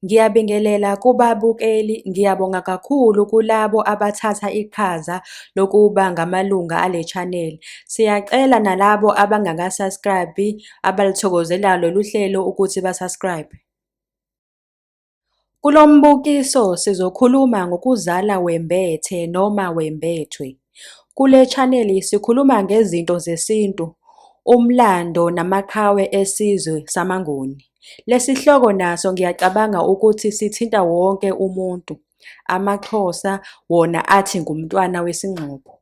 Ngiyabingelela kubabukeli, ngiyabonga kakhulu kulabo abathatha iqhaza lokuba ngamalunga ale channel. Siyacela nalabo abangaka-subscribe-i abalithokozelayo lolu hlelo ukuthi ba-subscribe. Kulo mbukiso sizokhuluma ngokuzala wembethe noma wembethwe. Kule chaneli sikhuluma ngezinto zesintu, umlando namaqhawe esizwe samaNguni. Lesihloko naso ngiyacabanga ukuthi sithinta wonke umuntu. AmaXhosa wona athi ngumntwana wesingxobo.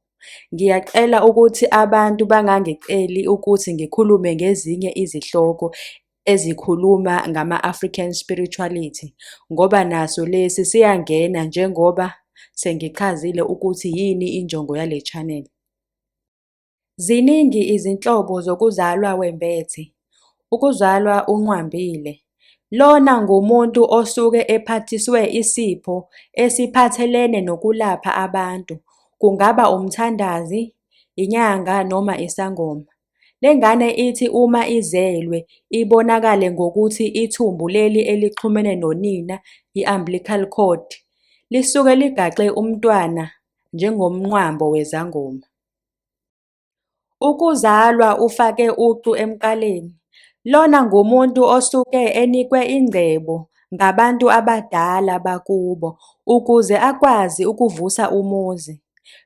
Ngiyacela ukuthi abantu bangangiceli ukuthi ngikhulume ngezinye izihloko ezikhuluma ngama-African spirituality ngoba naso lesi siyangena njengoba sengichazile ukuthi yini injongo yale channel. Ziningi izinhlobo zokuzalwa wembethe. Ukuzalwa unqwambile. Lona ngumuntu osuke ephathiswe isipho esiphathelene nokulapha abantu, kungaba umthandazi, inyanga noma isangoma. Lengane ithi uma izelwe ibonakale ngokuthi ithumbu leli elixhumene nonina, i-umbilical cord, lisuke ligaxe umntwana njengomnqwambo wezangoma. Ukuzalwa ufake ucu emqaleni. Lona ngumuntu osuke enikwe ingcebo ngabantu abadala bakubo ukuze akwazi ukuvusa umuzi.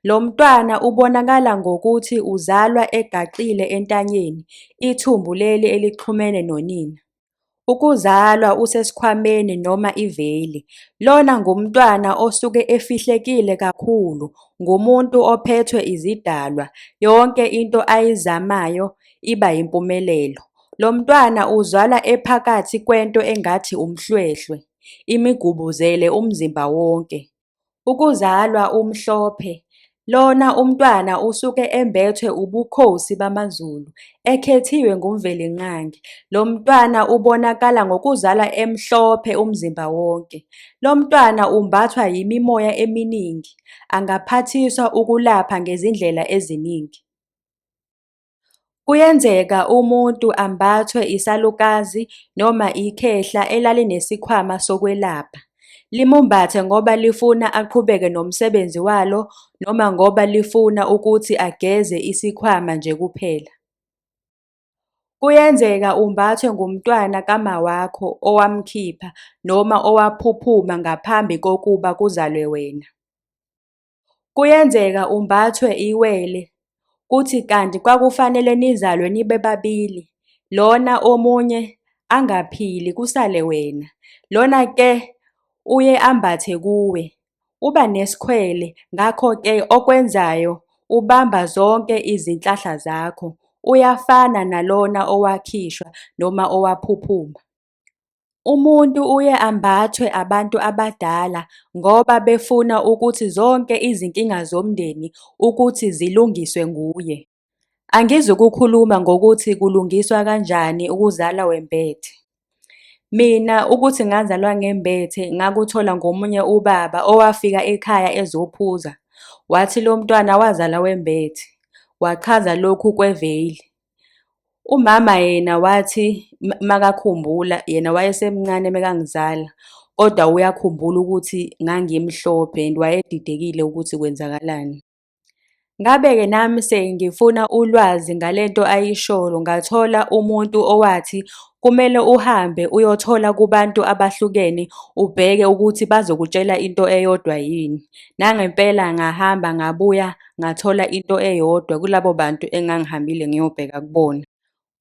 Lo mntwana ubonakala ngokuthi uzalwa egaxile entanyeni ithumbu leli elixhumene nonina. Ukuzalwa usesikhwameni noma iveli, lona ngumntwana osuke efihlekile kakhulu, ngumuntu ophethwe izidalwa, yonke into ayizamayo iba yimpumelelo. Lo mntwana uzalwa ephakathi kwento engathi umhlwehlwe, imigubuzele umzimba wonke. Ukuzalwa umhlophe, lona umntwana usuke embethwe ubukhosi bamaZulu, ekhethiwe nguMvelinqangi. Lo mntwana ubonakala ngokuzalwa emhlophe umzimba wonke. Lo mntwana umbathwa yimimoya eminingi, angaphathiswa ukulapha ngezindlela eziningi. Kuyenzeka umuntu ambathwe isalukazi noma ikhehla elalinesikhwama sokwelapha, limumbathe ngoba lifuna aqhubeke nomsebenzi walo noma ngoba lifuna ukuthi ageze isikhwama nje kuphela. Kuyenzeka umbathwe ngumntwana kamawakho owamkhipha noma owaphuphuma ngaphambi kokuba kuzalwe wena. Kuyenzeka umbathwe iwele, kuthi kanti kwakufanele nizalwe nibe babili, lona omunye angaphili kusale wena. Lona ke uye ambathe kuwe. Uba nesikhwele ngakho ke okwenzayo ubamba zonke izinhlahla zakho, uyafana nalona owakhishwa noma owaphuphuma. Umuntu uye ambathwe abantu abadala ngoba befuna ukuthi zonke izinkinga zomndeni ukuthi zilungiswe nguye. Angizukukhuluma ngokuthi kulungiswa kanjani ukuzalwa wembethe. Mina ukuthi ngazalwa ngembethe ngakuthola ngomunye ubaba owafika ekhaya ezophuza, wathi lo mntwana wazalwa wembethe, wachaza lokhu kweveyili. Umama yena wathi makakhumbula yena wayesemncane mekangizala, kodwa uyakhumbula ukuthi ngangimhlophe and wayedidekile ukuthi kwenzakalani. Ngabe-ke nami sengifuna ulwazi ngale nto ayisholo ngathola umuntu owathi kumele uhambe uyothola kubantu abahlukene ubheke ukuthi bazokutshela into eyodwa yini. Nangempela ngahamba ngabuya ngathola into eyodwa kulabo bantu engangihambile ngiyobheka kubona.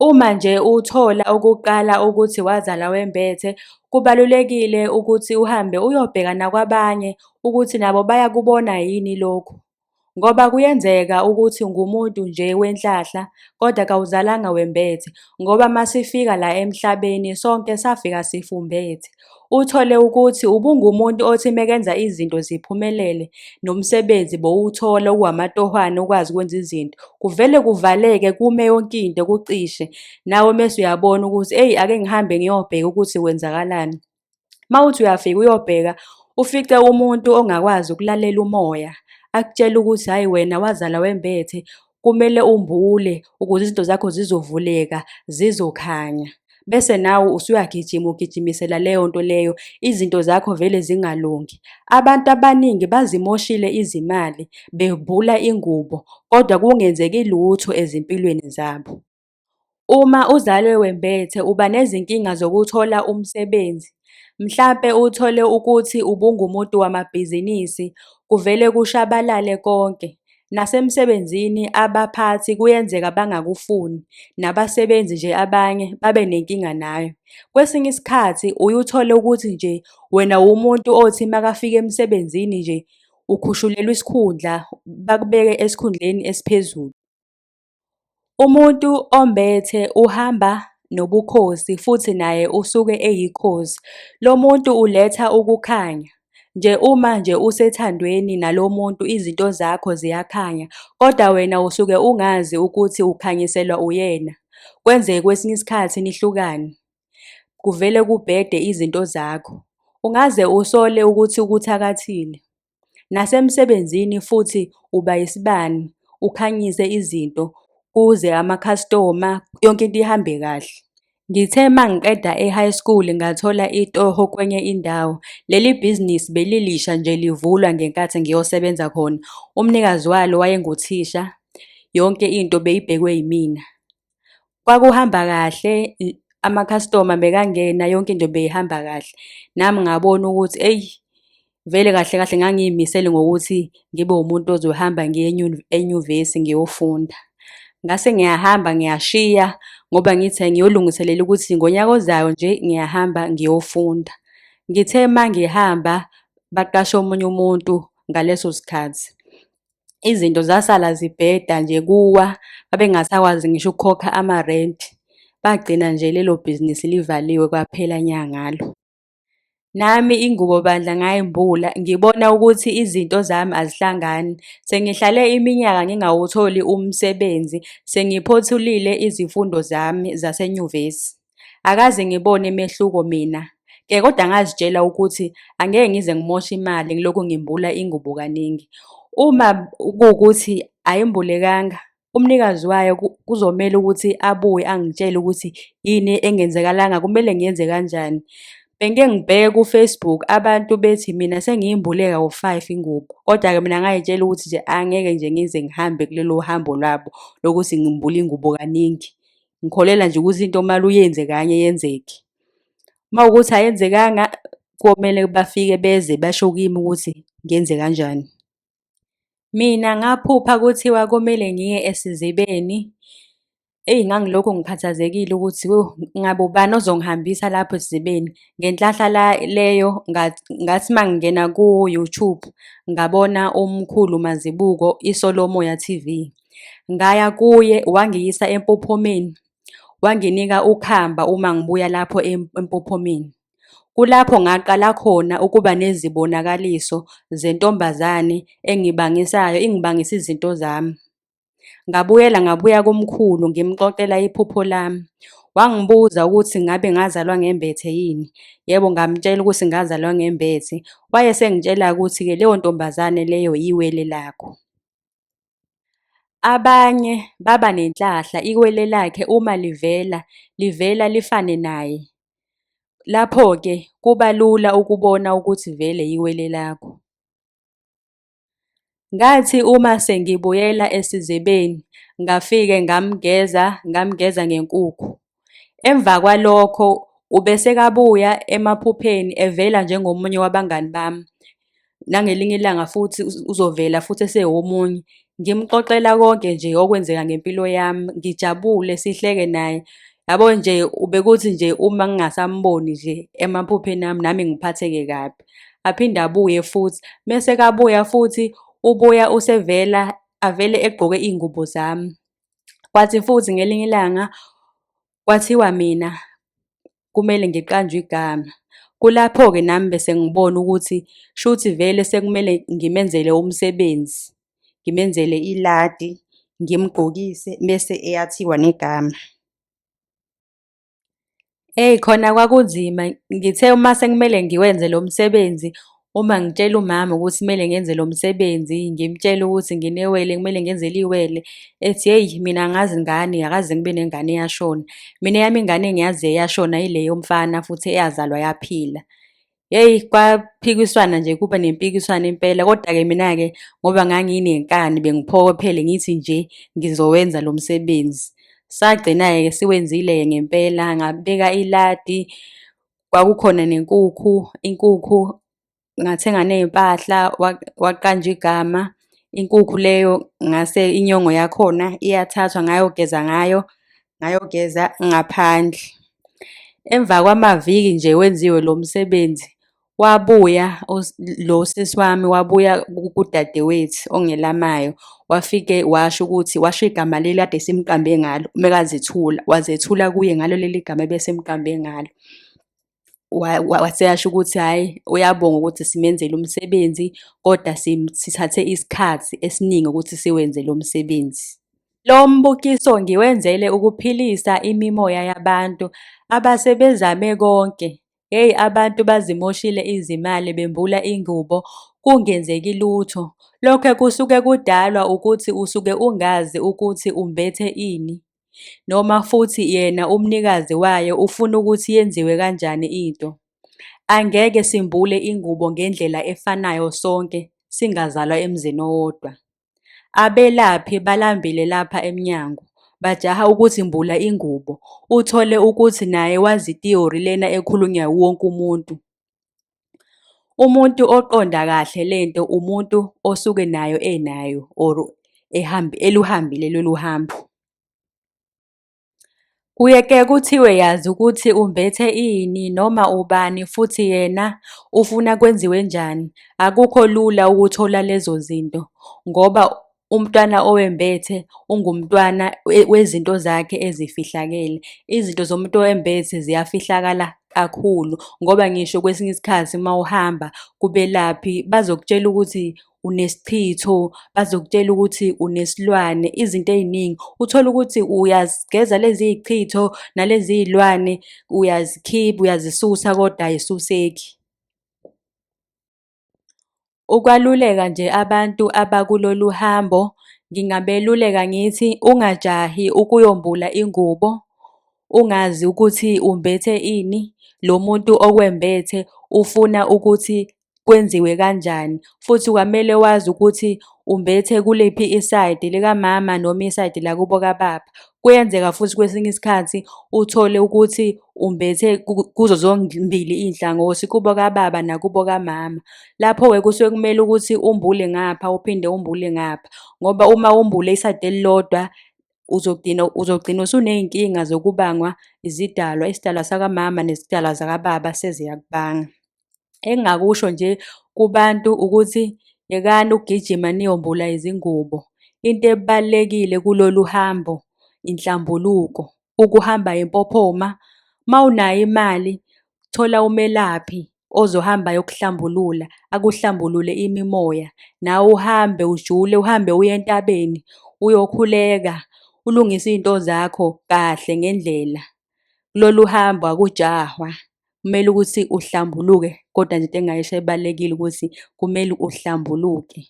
Uma nje uthola okokuqala ukuthi wazalwa wembethe, kubalulekile ukuthi uhambe uyobheka nakwabanye ukuthi nabo bayakubona yini lokhu. Ngoba kuyenzeka ukuthi ungumuntu nje wenhlahla kodwa kawuzalanga wembethe ngoba masifika la emhlabeni sonke safika sifumbethe. Uthole ukuthi ubungumuntu othi mekenza izinto ziphumelele nomsebenzi bowuthola uwamatohwane ukwazi ukwenza izinto. Kuvele kuvaleke kume yonke into kucishe nawe mese uyabona ukuthi eyi ake ngihambe ngiyobheka ukuthi kwenzakalani. Mawuthi uyafika uyobheka ufice umuntu ongakwazi ukulalela umoya akutshele ukuthi hhayi wena wazalwa wembethe kumele umbule ukuze izinto zakho zizovuleka zizokhanya. Bese nawe usuyagijima ugijimisela leyo nto leyo, izinto zakho vele zingalungi. Abantu abaningi bazimoshile izimali bebhula ingubo kodwa kungenzeki lutho ezimpilweni zabo. Uma uzalwe wembethe uba nezinkinga zokuthola umsebenzi. Mhlampe uthole ukuthi ubungumuntu wamabhizinisi kuvele kushabalale konke. Nasemsebenzini abaphathi kuyenzeka bangakufuni, nabasebenzi nje abanye babe nenkinga nawe. Kwesinye isikhathi uye uthole ukuthi nje wena uwumuntu othi makafika emsebenzini nje ukhushulelwe isikhundla, bakubeke esikhundleni esiphezulu. Umuntu ombethe uhamba nobukhosi futhi naye usuke eyikhozi. Lo muntu uletha ukukhanya. Nje uma nje usethandweni nalo muntu izinto zakho ziyakhanya, kodwa wena usuke ungazi ukuthi ukhanyiselwa uyena. Kwenzeke kwesinye isikhathi nihlukane, kuvele kubhede izinto zakho. Ungaze usole ukuthi ukuthakathile. Nasemsebenzini futhi uba isibani, ukhanyise izinto, kuze amakhastoma, yonke into ihambe kahle. Ngithe mangiqeda e-high school ngathola itoho kwenye indawo. Leli bhizinisi belilisha nje livulwa ngenkathi ngiyosebenza khona. Umnikazi walo wayenguthisha, yonke into beyibhekwe yimina. Kwakuhamba kahle, amakhastoma bekangena, yonke into beyihamba kahle. Nami ngabona ukuthi eyi, vele kahle kahle ngangiy'misele ngokuthi ngibe umuntu ozohamba ngiye enyuvesi ngiyofunda. Ngase ngiyahamba ngiyashiya ngoba ngithi ngiyolungiselela ukuthi ngonyaka ozayo nje ngiyahamba ngiyofunda. Ngithe uma ngihamba baqasha omunye umuntu ngaleso sikhathi. Izinto zasala zibheda nje kuwa, babengasakwazi ngisho ukukhokha amarenti. Bagcina nje lelo bhizinisi livaliwe kwaphela nya ngalo. Nami ingubo bandla ngayimbula ngibona ukuthi izinto zami azihlangani. Sengihlale iminyaka ngingawutholi umsebenzi, sengiphothulile izifundo zami zasenyuvesi. Akaze ngibone mehluko mina. Ke kodwa ngazitshela ukuthi angeke ngize ngimoshe imali ngilokhu ngimbula ingubo kaningi. Uma kuwukuthi ayimbulekanga, umnikazi wayo kuzomele ukuthi abuye angitshele ukuthi yini engenzekalanga, kumele ngiyenze kanjani. Bengike ngibheke ku-Facebook abantu bethi mina sengiyimbule kawu-five ingubo, kodwa-ke mina ngay'tshela ukuthi nje angeke nje ngize ngihambe kulelo hambo lwabo lokuthi ngimbule ingubo kaningi. Ngikholelwa nje ukuthi into kumele uyenze kanye yenzeke. Uma kuwukuthi ayenzekanga, komele bafike beze basho kimi ukuthi ngenze kanjani. Mina ngaphupha kuthiwa kumele ngiye esizibeni. Eyi ngangilokhu ngikhathazekile ukuthi yo ngabe ubani ozongihambisa lapho esizibeni. Ngenhlahla leyo ngathi uma ngingena ku-YouTube ngabona umkhulu Mazibuko, Iso Lomoya TV. Ngaya kuye wangiyisa empophomeni, wanginika ukhamba uma ngibuya lapho empophomeni. Kulapho ngaqala khona ukuba nezibonakaliso zentombazane engibangisayo, ingibangisa izinto zami. Ngabuyela ngabuya kumkhulu ngimxoxela iphupho lami. Wangibuza ukuthi ngabe ngazalwa ngembethe yini. Yebo, ngamtshela ukuthi ngazalwa ngembethe. Wayesengitshela-ke ukuthi-ke leyo ntombazane leyo iwele lakho. Abanye baba nenhlahla iwele lakhe uma livela, livela lifane naye. Lapho-ke kuba lula ukubona ukuthi vele iwele lakho. Ngathi uma sengibuyela esizibeni ngafike ngamgeza, ngamgeza ngenkukhu. Emva kwalokho ubesekabuya emaphupheni evela njengomunye wabangani bami. Nangelinye ilanga futhi uzovela futhi esewomunye. Ngimxoxela konke nje okwenzeka ngempilo yami, ngijabule sihleke naye. Yabo nje ubekuthi nje uma ngingasamboni nje emaphupheni ami nami ngiphatheke kabi. Aphinde abuye futhi, mese kabuya futhi ubuya usevela avele egqoke iy'ngubo zami. Kwathi futhi ngelinye ilanga kwathiwa mina kumele ngiqanjwe igama. Kulapho-ke nami bese ngibona ukuthi shuthi vele sekumele ngimenzele umsebenzi, ngimenzele iladi, ngimgqokise mese eyathiwa negama. Eyi khona kwakunzima, ngithe uma sekumele ngiwenze lo msebenzi, Uma ngitshela umama ukuthi kumele ngenze lo msebenzi, ngimtshele ukuthi nginewele kumele ngenzele iwele, ethi hheyi mina angazi ngane, akaze ngibe nengane eyashona. Mina eyami ingane engiyaziyo eyashona ile yomfana futhi eyazalwa yaphila. Hheyi kwaphikiswana nje kuba nempikiswano impela, kodwa-ke mina-ke ngoba nganginenkani bengiphokophele ngithi nje ngizowenza lo msebenzi. Sagcina-ke siwenzile-ke ngempela ngabeka iladi, kwakukhona nenkukhu, inkukhu ngathenga ney'mpahla waqanjwa igama. Inkukhu leyo ngase inyongo yakhona iyathathwa ngayogeza ngayo, ngayogeza ngaphandle. Emva kwamaviki nje wenziwe lo msebenzi, wabuya lo sisi wami wabuya kudadewethu ongelamayo, wafike washo ukuthi washo igama leli kade simqambe ngalo mekazethula, wazethula kuye ngalo leli gama ebesimqambe ngalo. Waseyasho ukuthi hhayi uyabonga ukuthi simenzele umsebenzi kodwa sithathe isikhathi esiningi ukuthi siwenze lo msebenzi. Lo mbukiso ngiwenzele ukuphilisa imimoya yabantu abasebezame konke. Hheyi abantu bazimoshile izimali bembula ingubo kungenzeki lutho. Lokho kusuke kudalwa ukuthi usuke ungazi ukuthi umbethe ini. Noma futhi yena umnikazi wayo ufuna ukuthi yenziwe kanjani into. Angeke simbule ingubo ngendlela efanayo sonke singazalwa emzini owodwa. Abelaphi balambile lapha emnyango, bajaha ukuthi mbula ingubo, uthole ukuthi naye wazi i-theory lena ekhulunywa wonke umuntu. Umuntu oqonda kahle lento umuntu osuke nayo enayo or eluhambile lolu hambo. Kuye ke kuthiwe yazi ukuthi umbethe ini noma ubani futhi yena ufuna kwenziwenjani. Akukho lula ukuthola lezo zinto ngoba umntwana owembethe ungumntwana wezinto zakhe ezifihlakele. Izinto zomuntu owembethe ziyafihlakala kakhulu ngoba ngisho kwesinye isikhathi uma uhamba kubelaphi bazokutshela ukuthi unesichitho, bazokutshela ukuthi unesilwane, izinto ey'ningi. Uthole ukuthi uyazigeza lezi y'chitho nalezi y'lwane uyazikhipha, uyazisusa kodwa ay'suseki. Ukwaluleka nje abantu abakulolu hambo, ngingabeluleka ngithi ungajahi ukuyombula ingubo ungazi ukuthi umbethe ini, lo muntu okwembethe ufuna ukuthi kwenziwe kanjani. Futhi kwamele wazi ukuthi umbethe kuliphi isayidi likamama noma isayidi lakubo kababa. Kuyenzeka futhi kwesinye isikhathi uthole ukuthi umbethe kuzo zombili iy'nhlangothi, kubo kababa nakubo kamama. Lapho-ke kusuke kumele ukuthi umbule ngapha uphinde umbule ngapha, ngoba uma umbule isayidi elilodwa uzogcina uzogcina usuney'nkinga zokubangwa izidalwa, isidalwa sakamama nesidalwa sakababa seziyakubanga. Engingakusho nje kubantu ukuthi yekani ukugijima niyombula izingubo. Into ebalulekile kulolu hambo inhlambuluko, ukuhamba impophoma. Uma unayo imali, thola umelaphi ozohamba ayokuhlambulula, akuhlambulule imimoya. Nawe uhambe ujule, uhambe uye entabeni uyokhuleka, ulungise iy'nto zakho kahle ngendlela. Kulolu hambo akujahwa. Kumele ukuthi uhlambuluke, kodwa nje into engingayisho ebalulekile ukuthi kumele uhlambuluke.